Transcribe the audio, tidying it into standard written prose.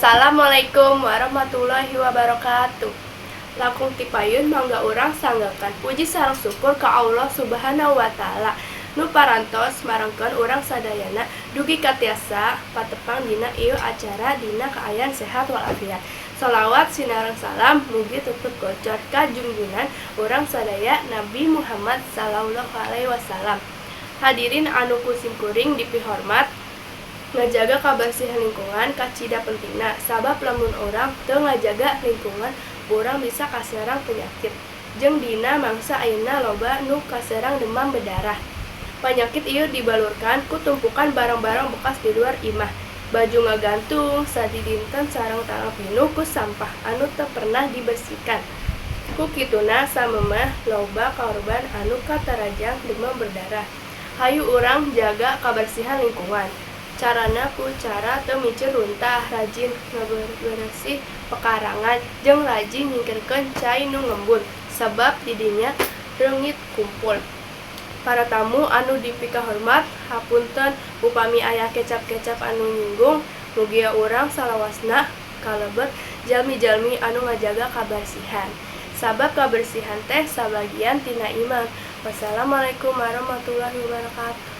Assalamualaikum warahmatullahi wabarakatuh. Langkung ti payun, mangga urang sanggakeun puji sareng syukur ka Allah Subhanahu wa Ta'ala nu parantos marengkeun urang sadayana dugi ka tiasa patepang dina ieu acara dina kaayaan sehat walafiat. Salawat sinareng salam mugi tetep gocor ka junjungan urang sadaya, Nabi Muhammad sallallahu alaihi wasallam. Hadirin anu ku simkuring dipihormat, ngajaga kabersihan lingkungan kacida pentingna, sabab lamun urang teu ngajaga lingkungan, urang bisa kaserang penyakit. Jeung dina mangsa ayeuna loba nu kaserang demam berdarah. Panyakit ieu dibalurkan ku tumpukan barang-barang bekas di luar imah, baju ngagantung sadidinten sareng tanah pinuh ku sampah anu teu pernah dibersihkan. Ku kituna samemeh loba korban anu katarajang demam berdarah. Hayu urang jaga kabersihan lingkungan. Carana ku cara teu miceun runtah, rajin ngaberesih pekarangan, jeung rajin nyingkirkeun cai nu ngembun, sabab di dinya reungit kumpul. Para tamu anu dipikahormat, hapunten upami aya kecap-kecap anu nyinggung. Mugia urang salawasna kalebet jalmi-jalmi anu ngajaga kabersihan, sabab kabersihan teh sabagian tina iman. Wassalamualaikum warahmatullahi wabarakatuh.